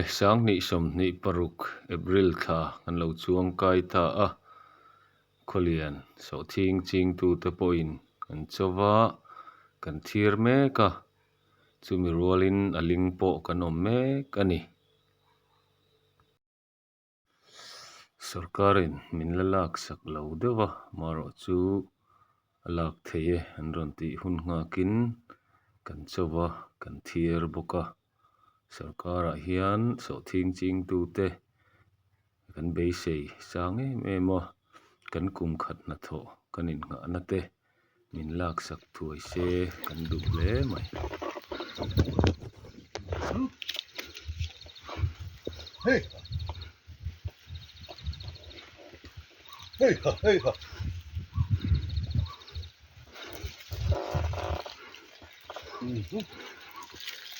Awle, 2026 April thla kan lo chuang kai ta a, Khawlian sawhthing chingtute pawhin kan cho va, kan thir mek a, chumi rualin a ling pawh kan awm mek a ni. Sorkarin min la lak sak lo deuh a, marawh chu a lak thei e an rawn tih hun nghakin kan cho va, kan thiar bawk a. Sorkarah hian sawhthing chingtute kan beisei sang em em a, kan kum khat hnathawh kan innghahna te min laksak thuai se kan duh hle mai.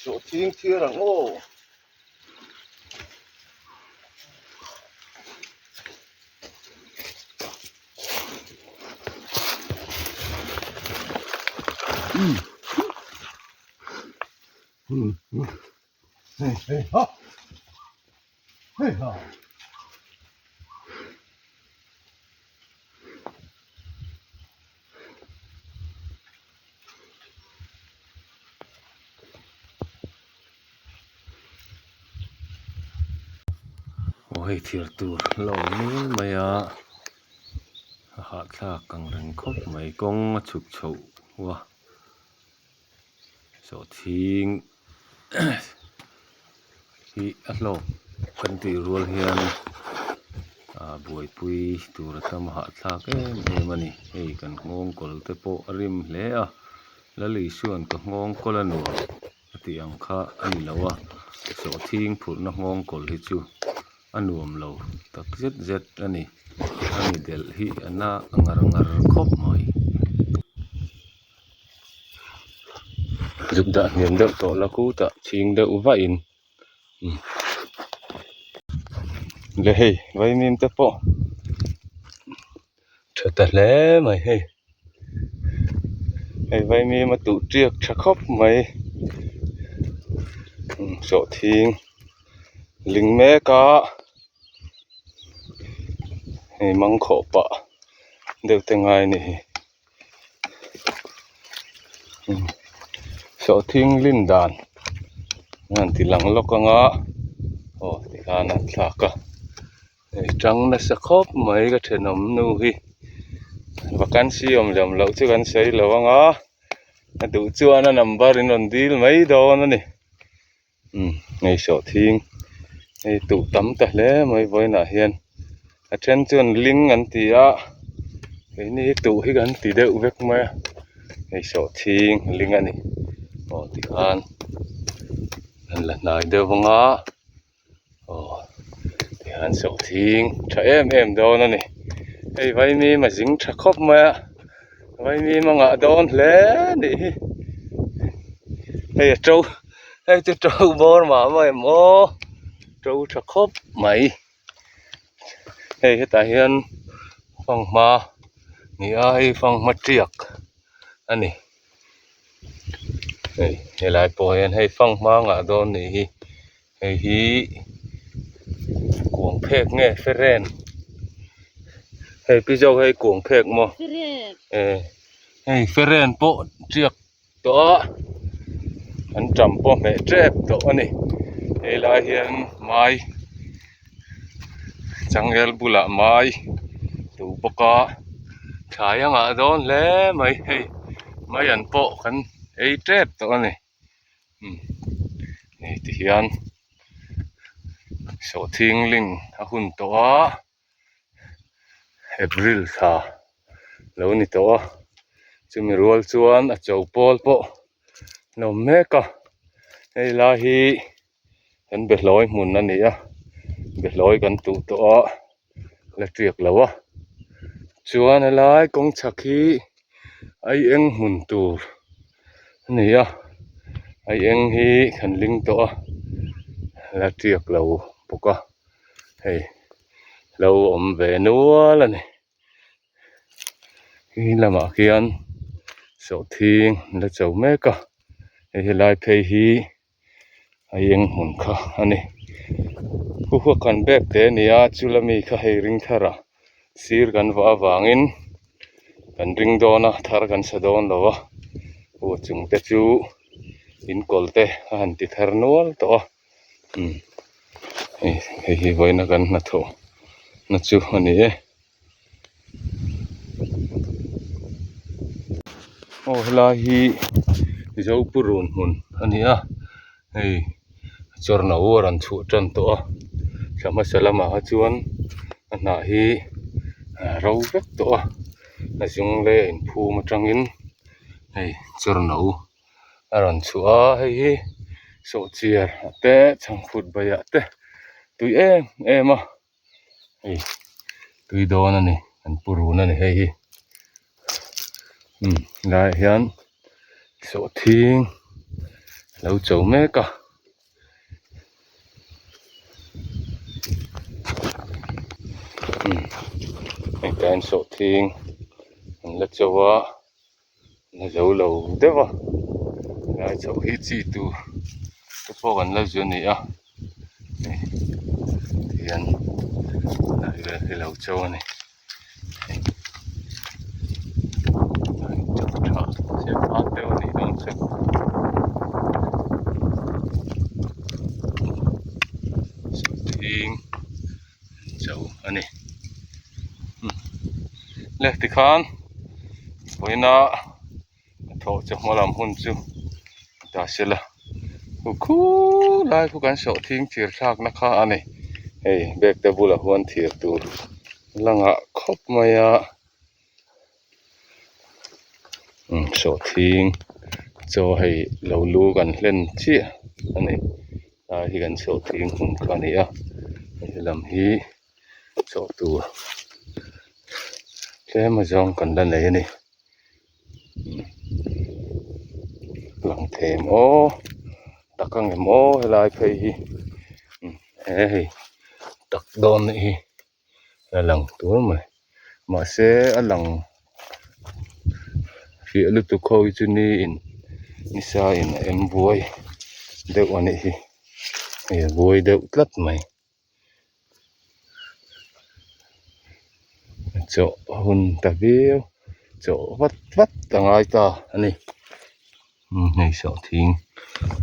Sawhthing thiar ang aw. Aw hei thir tur la awm nual mai a a hahthlak ang reng khawp mai kawng a chhuk chhoh a sawhthing hi a hlawk kan tih rual hian ah buaipui tur a tam hahthlak em em a ni hei kan nghawng kawl te pawh a rim hle a Lal Isua'n ka nghawng kawl a nuam a tih ang kha a ni lo a sawhthing phurhna nghawng kawl hi chu a nuam lo tak zet zet a ni a mi delh hi a na ngar ngar khawp mai. Zuk dah hniam deuh tawh la khutah chhing deuh vahin umm le hei vaimim te pawh tha ta hle mai hei hei vaimim a tuh tiak tha khawp mai umm sawhthing ling mek a hei mangkhawh pah deuh te ngai a ni hi. Sawhthing lin dan an han ti lang lawk ang a aw tikhan an thlak a hei tang nasa khawp mai ka thenawm nu hi vacancy awm leh awm loh chu kan sawi lo ang a a duh chuan a number in rawn dil mai dawn a ni. Umm hei sawhthing hei tuh tam ta hle mai vawiinah hian a then chuan ling an ti a keini hi tuh hi kan ti deuh vek mai a hei sawhthing ling a ni aw tikhan an la hnai deuh vang a aw tikhan sawhthing tha em em dawn a ni hei vaimim a zing tha khawp mai a vaimim a ngah dawn hle a nih hi hei a to. Hei chu to bawr mah mah em aw to tha khawp mai hei hetah hian fanghma ni a hei fanghma tiak a ni hei helai pawh hian hei fanghma ngah dawn nih hi hei hi kuang phek nge feren hei pi zawk hei kuang phek maw hei feren pawh tiak. Tawh a an ṭam pawh hmeh ṭep tawh a ni hei lai hian mai changel bulah mai duh bawk a thlai a ngah dawn hle mai hei mai an pawh kan ei ṭep tawh a ni umm hei ti hian sawhthing ling a hun tawh a. April thla lo ni tawh a chumi rual chuan a cho pawl pawh an awm mek a hei lai hi kan behlawi hmun a ni a behlawi kan tuh tawh a la tiak lo a chuan helai kawng chhak hi ai eng hmun tur a ni a ai eng hi kan ling tawh a la tiak lo bawk a hei. Lo awm ve nual a ni khi lamah khian sawhthing an la cho mek a hei helai phei hi a eng hmun kha a ni. Khu kha kan bag te a ni a chula mi kha hei ring thar a sir kan vah avangin kan ring dawn a thar kan sa dawn lo a aw chung te chu in kawl te a han ti thar nual tawh a umm hei hei hi vawiina kan hnathawh na chu a ni e. Aw helai hi Zopurun hmun a ni a hei chawrno a rawn chhuah tan tawh a thla hmasa lamah kha chuan a hnah hi a ro vek tawh a a zung leh a inphum atangin hei chawrno a rawn chhuah a hei hi sawhchiar te chhangphut baiah te tui em em a. Hei tui dawn a ni an pu run a ni hei hi umm helaiah hian sawhthing a lo cho mek a. Umm hetah hian sawhthing an la cho a la zo lo deuh a helai chhoh hi chi tur te pawh kan la zu a ni a hei tihian helai vel hi lo cho a ni hei tha chep deuh a nih dawn chu sawhthing cho a ni le tikhan vawiina thawh chu hma lam hun chu ta sela khu khulai khu kan sawhthing thir thlakna kha a ni hei bag te bulah huan thir tur langah khawp mai a. Sawhthing chaw hei lo lu kan hlen chiah a ni lai hi kan sawhthing hmun kha a ni a hei lam hi chawh tur tlem a zawng kan la nei a ni lang thei em aw tak ang em aw helai phei hi he hei tak dawn anih hi. A lang tur mai mahse a lang fiah lutuk ho hi chu ni in nisa in a em buai deuh a nih hi hei a buai deuh tlat mai chawh hun ta viau chawh vat vat a ngai ta a ni hei sawhthing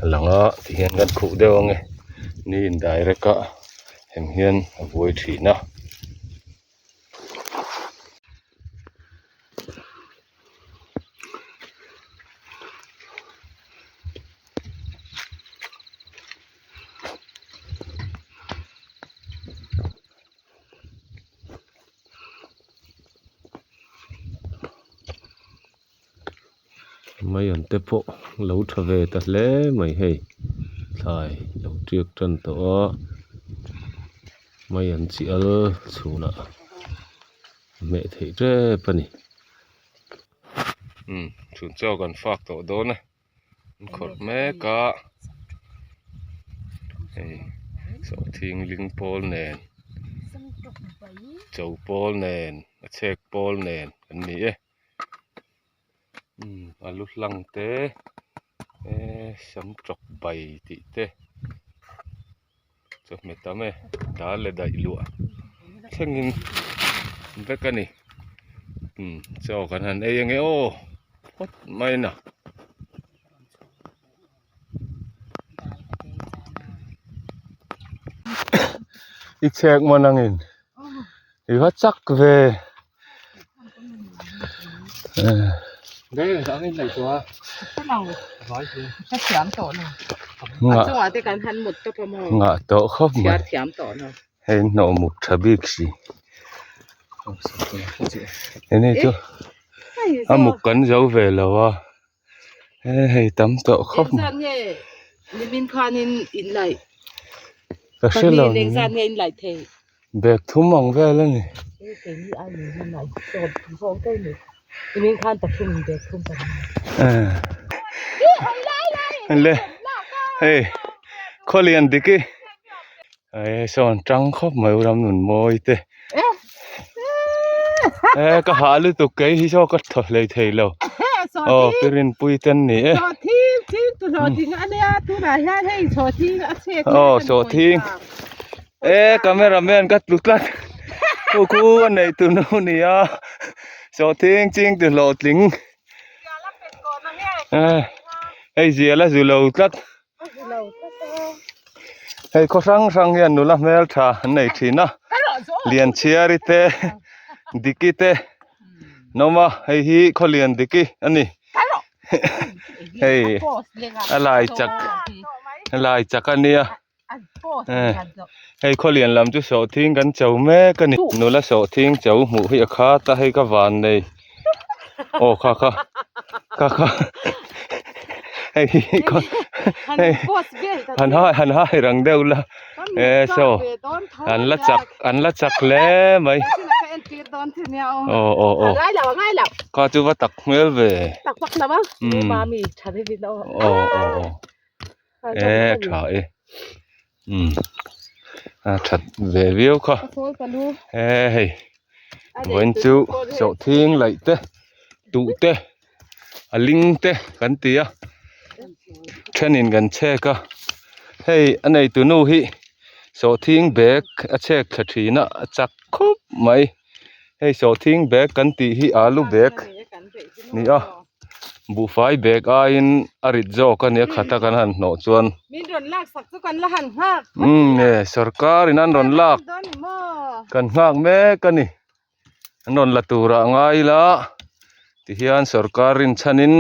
a lang a tihian kan khuh deuh ange ni in direct a hem hian a buai thin a. Mai an te pawh lo tha ve ta hle mai hei thlai lo tiak tan tawh a mai an chi al chhunah a hmeh theih tep a ni. Umm chhun chaw kan fak tawh dawn a an khawrh mek a hei sawhthing ling pawl nen cho pawl nen a chhek pawl nen an ni e. Alu hlang te eee sam tawk bai tih te chawhmeh tam e dal leh daih luah thlengin vek a ni umm chaw kan han ei ange aw phawt mai na. I chhek man angin i va chak ve. Ngah tawh khawp mai hei hnawh muk tha bik si enge chu a muk kan zo ve lo a hei tam tawh khawp mai ka hre lo Bag thum ang vel a ni. Le hei khawlian dik i hei sawn tang khawp mai u ram nun mawi te e ka hah lutuk kei hi saw ka thaw hlei thei lo aw pirinpui te an ni e aw sawhthing. E cameraman ka tlu tlat khu khu a nei tu nu nia sawhthing ching ti hlawhtling hei zial a zu lo tlat hei khaw hrang hrang hian nula hmel tha an nei thin a Lianchhiari te Diki te an awm a hei hi Khawlian Diki a ni hei a lai chak a lai chak a nia. Hei khawlian lam chu sawhthing kan cho mek a ni nula sawhthing cho hmuh hi a khat a hei ka van nei aw kha kha kha kha hei hi hei han hai han hai rang deuh la e saw an la chak an la chak hle mai aw aw aw kha chu va tak hmel ve aw aw aw. E tha e umm a that ve viau kha e hei vawiin chu sawhthing laih te tuh te a ling te kan ti a thenin kan chhek a hei a neitu nu hi sawhthing bag a chhek thla thin a a chak khawp mai hei sawhthing bag kan tih hi alu bag a ni a. Buhfai bag aiin a rit zawk a nia khat a kan han hnawh chuan. Min rawn lak sak chu kan la han nghak. Umm e sorkar in an rawn lak kan nghak mek a ni. An rawn la turah ngai ila tihian sorkar rinchhanin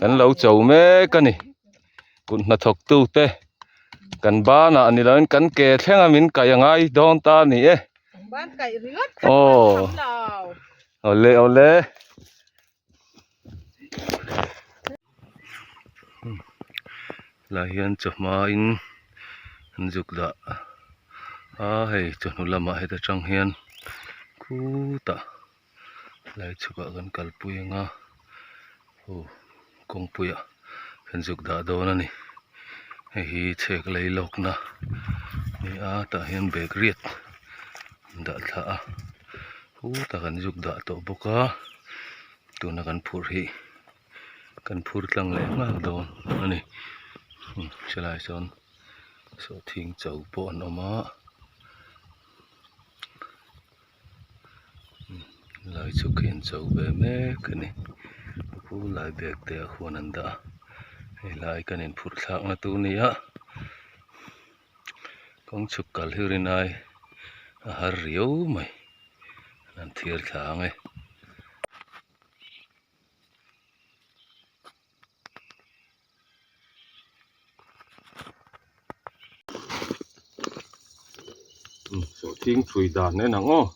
kan lo cho mek a ni. Kut hnathawk tu te kan banah ni loin kan ke thleng a min kaih a ngai dawn ta a ni e. Ban kaih ringawt kha chu kan tham lo. Awle awle. Lai hian chawhma in an zuk dah a hei chawhnu lamah heta tang hian khutah lai chhukah kan kalpui ang a aw kawngpuiah kan zuk dah dawn a ni hei hi chhek lei lawkna a ni a tah hian bag riat an dah thla a khutah kan zuk dah tawh bawk a. Tuna kan phurh hi kan phur tlang leh nghal dawn a ni helai sawn sawhthing cho pawh an awm a helai chu khi an cho ve mek a ni khu lai bag te ah khuan an dah a helai kan inphurh thlakna tur a ni a kawng chhuk kal hi rinai a har riau mai. An thir thla ang e. Sawhthing thui dan en ang aw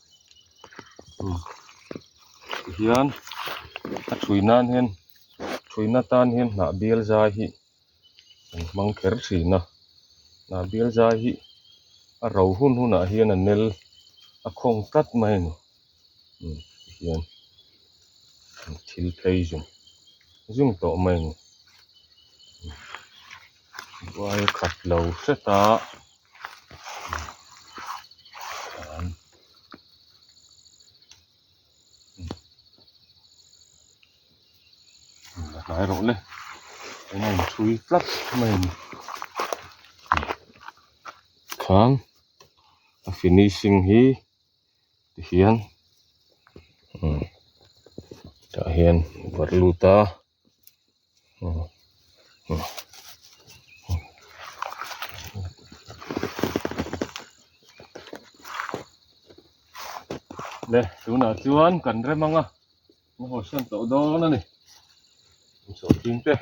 tihian a thui nan hian thuina tan hian hnah bial zai hi an hmang kher thin a hnah bial zai hi a ro hun hunah hian a nel a khawng tlat mai a ni umm tihian thil phei zung zung tawh mai a ni vai khat lo hret a hnai rawh le eng a inchhui tlat mai a ni khan a finishing hi tihian umm tah hian barh lut a. Le tunah chuan kan rem ang a kan haw sawn tawh dawn a ni sawhthing te.